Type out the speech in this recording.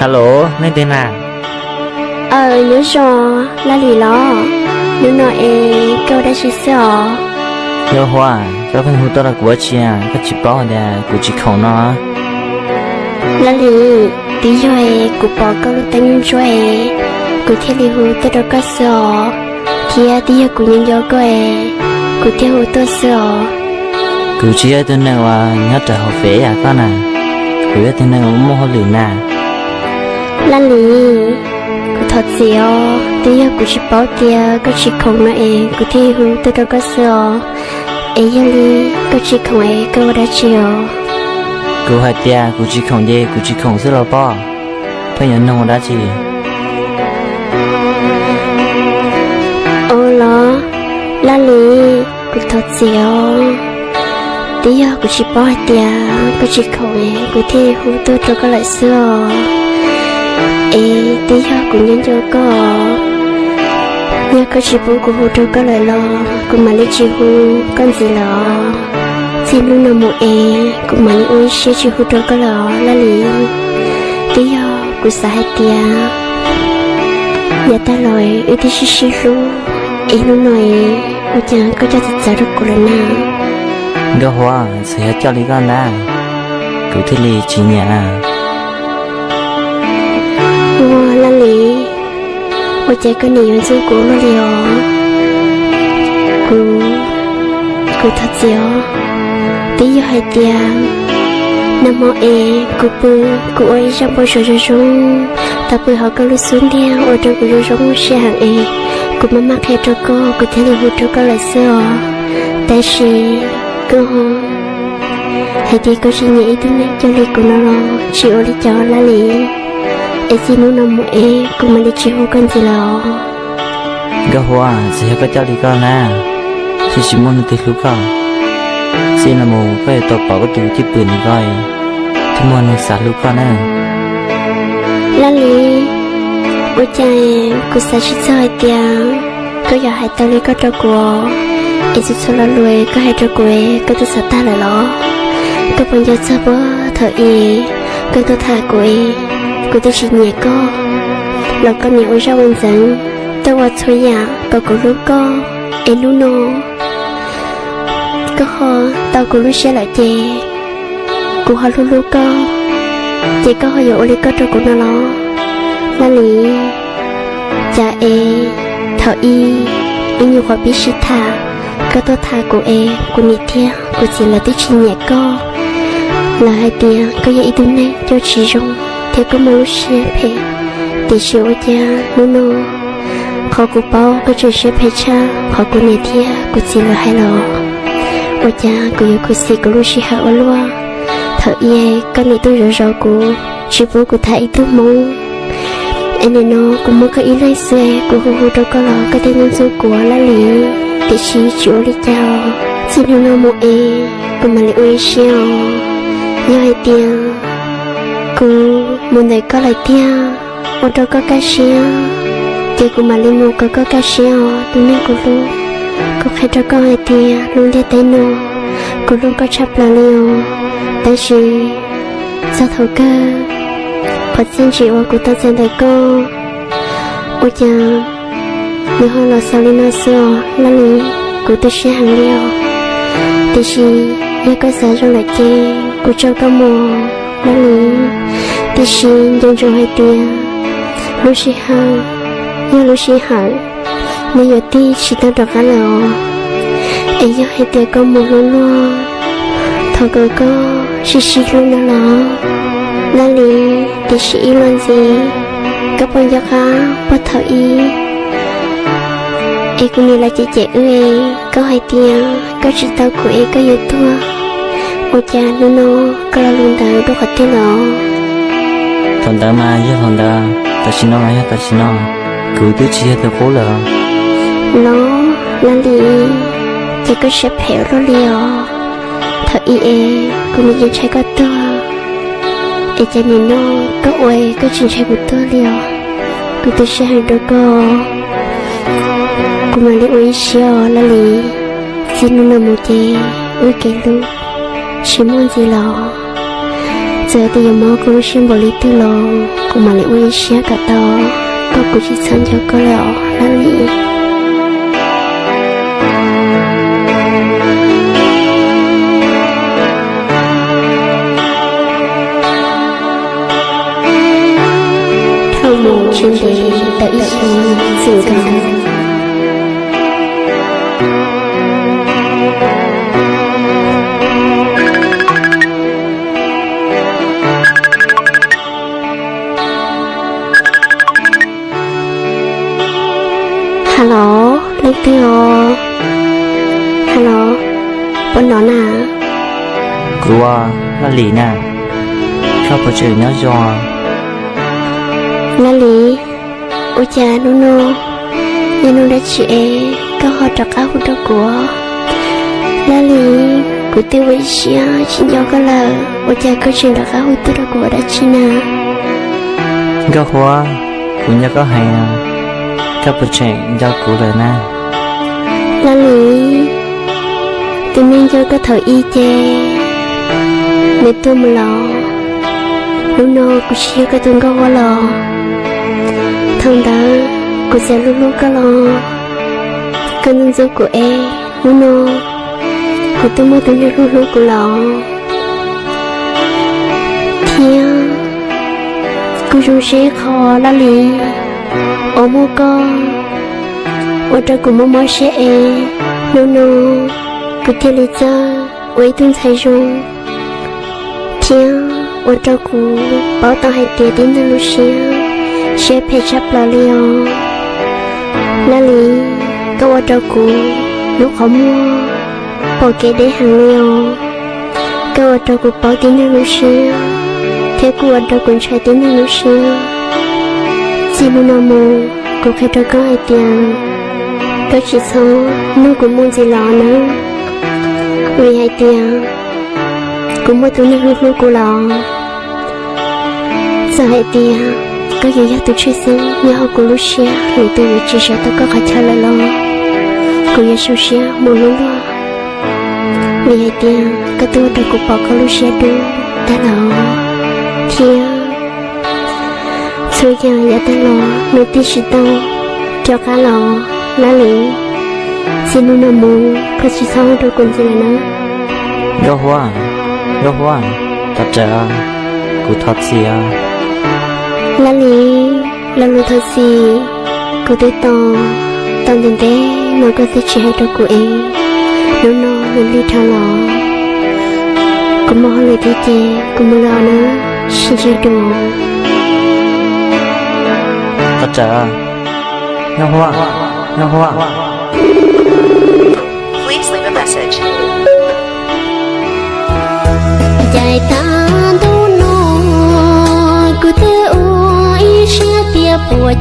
Hello, leej twg na? Aw, nyob zoo, Laj Lis los? Hnub no es koj ua dab tsi xwb os? Nkauj Huab, koj pheej hu tuaj rau kuv ua dab tsi, koj tsis paub tias kuv tsis khoom no? Laj Lis, twb yog es kuv pom koj lub teeb ntsuab es kuv thiaj li hu tuaj rau koj xwb os, thiab twb yog kuv nyob nco koj es kuv thiaj hu tuaj xwb os. Kuv tsis yog ib tug neeg uas nyob rau hauv fem yam koj na, kuv yog ib tug neeg uas muaj hauj lwm na. Laj Lis, kuv thov txim os, twb yog kuv tsis paub tias koj tsis khoom no es kuv thiaj hu tuaj rau koj xwb os. Es yog li koj tsis khoom es koj ua dab tsi os? Kuv hais tias kuv tsis khoom ces kuv tsis khoom xwb los pob, pheej yuav nug ua dab tsi? Ua los, Laj Lis, kuv thov txim os, twb yog kuv tsis paub hais tias koj tsis khoom es kuv thiaj hu tuaj rau koj lawm xwb os. Es twb yog kuv nyob nco koj, yog koj tsis pub kuv hu rau koj lawm los kuv mam li tsis hu koj ntxiv lawm os. Txij hnub no mus es kuv mam li ua ib siab tsis hu rau koj lawm os Laj Lis. Twb yog kuv xav hais tias yav tag los wb twb sib sib hlub, es hnub no es ua cas koj coj txawv txawv rau kuv lawm na? Nkauj Huab, txawm yog coj li koj ntag, kuv thiaj li tsis nyiam. Ua Laj Lis, ua cas koj nim yuav ntxub kuv ua luaj li os? Kuv, kuv thov txim os. Twb yog hais tias nag hmo es kuv pw, kuv ua ib zaj npau suav zoo zoo, tau pw hauv koj lub xub ntiag ua rau kuv zoo zoo siab heev es kuv maj maj qhia rau koj, kuv thiaj li hu rau koj lawm xwb os. Tab sis koj hais tias koj tsis nyiam ib tug neeg coj li kuv no los tsis ua li cas Laj Lis. Es txij hnub no mus es kuv mam li tsis hu koj ntxiv lawm os. Nkauj Huab, txawm yog koj coj li koj na, thiaj tsis muaj leej twg hlub koj. Txij no mus koj yuav tau pom koj tus cwj pwm ntawm ko, thiaj muaj neeg xav hlub koj na. Laj Lis, ua cas kuv xav tsis txog hais tias koj yuav hais tau li koj rau kuv, es txhua txhua lo lus koj hais rau kuv koj twb xav tag lawm los? Koj puas nco txog puag thaum ub koj tuaj tham kuv es kuv twb tsis nyiam koj los koj nim ua zaj ua ntxeev, tuaj ua txhua yam kom kuv hlub koj, es hnub no koj ho tau kuv lub siab lawm ces kuv ho hlub hlub koj, ces koj ho yuav ua li koj rau kuv no los? Laj Lis, cas es thaum ub wb nyuam qhuav pib sib tham, koj tuaj tham kuv es kuv niam thiab kuv txiv lawv twb tsis nyiam koj. Lawv hais tias koj yog ib tug neeg coj tsis zoo thiab koj muaj lub siab phem, tiam sis ua cas hnub no qhov kuv paub koj tseem siab phem tshaj qhov kuv niam thiab kuv txiv lawv hais los? Ua cas kuv yuav khuv xim kuv lub sij hawm ua luaj? Thaum ub koj nim tuaj zov zov kuv, tsis pub kuv tham ib tug hmoob, es nim no kuv muaj koj ib leeg xwb, kuv hu hu rau koj los koj thiaj ntxub ntxub kuv Laj Lis. Tiam sis tsis ua li cas, txij hnub no mus es kuv mam li ua ib siab os. Yog hais tias kuv mus ntawm koj lawm tiag, ua rau koj kaj siab, ces kuv mam li mus kom koj kaj siab os tus neeg kuv hlub. Kuv qhia rau koj hais tias lub ntiaj teb no kuv hlub koj tshaj plaws li os. Tab sis txog thaum kawg, qhov txiaj ntsim uas kuv tau txais ntawm koj, ua cas nws ho los xaus li no xwb os Laj Lis. Kuv tu siab heev li os. Tiam sis yog koj xav zoo lawm ces kuv tso koj mus Laj Lis. Tiam sis nco ntsoov hais tias lub sij hawm yog lub sij hawm, nws yuav tig tsis tau rov qab lawm os. Es yog hais tias koj mus hlub luag, thov kom koj sib sib hlub no los Laj Lis. Tiam sis ib los ntxiv, koj puas nco qab puag thaum ub es kuv niam lawv cem cem wb es koj hais tias koj tsis tau kuv es koj yuav tuag, ua cas hnub no koj lo lus ntawd dua qhov twg los? Thaum ntawd mas yog thaum ntawd, tam sim no mas yog tam sim no, kuv twb tsis yog tus qub lawm. Los Laj Lis, ces koj siab phem ua luaj li os. Ib es kuv nim yeej ntshai koj tuag, es cas nim no koj ua koj tsis ntshai kuv tuag li os? Kuv tu siab heev rau koj. Kuv mam li ua ib siab os Laj Lis. Txij hnub no mus ces wb kev hlub tsis muaj ntxiv los, txawm tias yuav mob koj lub siab npaum li twg los kuv mam li ua ib siab kom tau koj, kuv tsis txhob nco koj lawm os Laj Lis. Dhau mus tsis ntev tau ib xyoos txwm nkaus. Hello, leej twg os? Hello, puas hnov na? Kuv, Laj Lis na, koj puas tseem nyob zoo? Laj Lis, ua cas hnub no yog hnub dab tsi es koj ho rov qab hu rau kuv? Laj Lis, kuv twb ua ib siab tsis nco koj lawm, ua cas koj tseem rov qab hu tuaj rau kuv ua dab tsi na? Nkauj Huab, kuv nco koj heev, koj puas tseem nco kuv lawm na? Laj Lis, tus neeg nco koj thaum ub ces nws tuag mus lawm. Hnub no kuv tsis yog koj tus Nkauj Huab lawm. Thaum ntawd kuv txawm hlub hlub koj los koj ntxub ntxub kuv es hnub no kuv twb muaj tus neeg hlub hlub kuv lawm. Thiab kuv zoo siab ib qho Laj Lis, uas muaj koj ua rau kuv mob mob siab es hnub no kuv thiaj li txawj ua ib tug ntxhais zoo, thiab ua rau kuv paub tau hais tias tib neeg lub siab, siab phem tshaj plaws li os. Laj Lis, koj ua rau kuv lub qhov muag pom kev deb heev li os. Koj ua rau kuv paub tib neeg lub siab, thiab kuj ua rau kuv ntshai tib neeg lub siab. Txij hnub no mus, kuv qhia rau koj hais tias koj tsis txhob nug kuv mus ntxiv los nawb, vim hais tias kuv muaj tus neeg hlub hlub kuv lawm. Txawm hais tias koj yuav yog tus tshwj xeeb nyob hauv kuv lub siab, lwm tus yuav tsis sawv tau koj qhov chaw lawm los, kuv yuav zoo siab mus hlub luag, vim hais tias koj twb ua rau kuv pom koj lub siab dub tag lawm, thiab txhua yam yav tag los nws twb tsis tau rov qab los. Laj Lis, txij hnub no mus koj tsis txhob hu rau kuv ntxiv lawm na. Nkauj Huab, Nkauj Huab, thov rawm, kuv thov txim. Laj Lis, lo lus thov txim kuv twb tos tau ntev ntev no koj twb tsis hais rau kuv es hnub no nws lig dhau los. Kuv muaj hauj lwm thiab ces kuv mus lawm na, sib ntsib dua. Thov rawm, Nkauj Huab, Nkauj Huab. Ncaim tag ntuj no kuv twb ua ib siab tias puas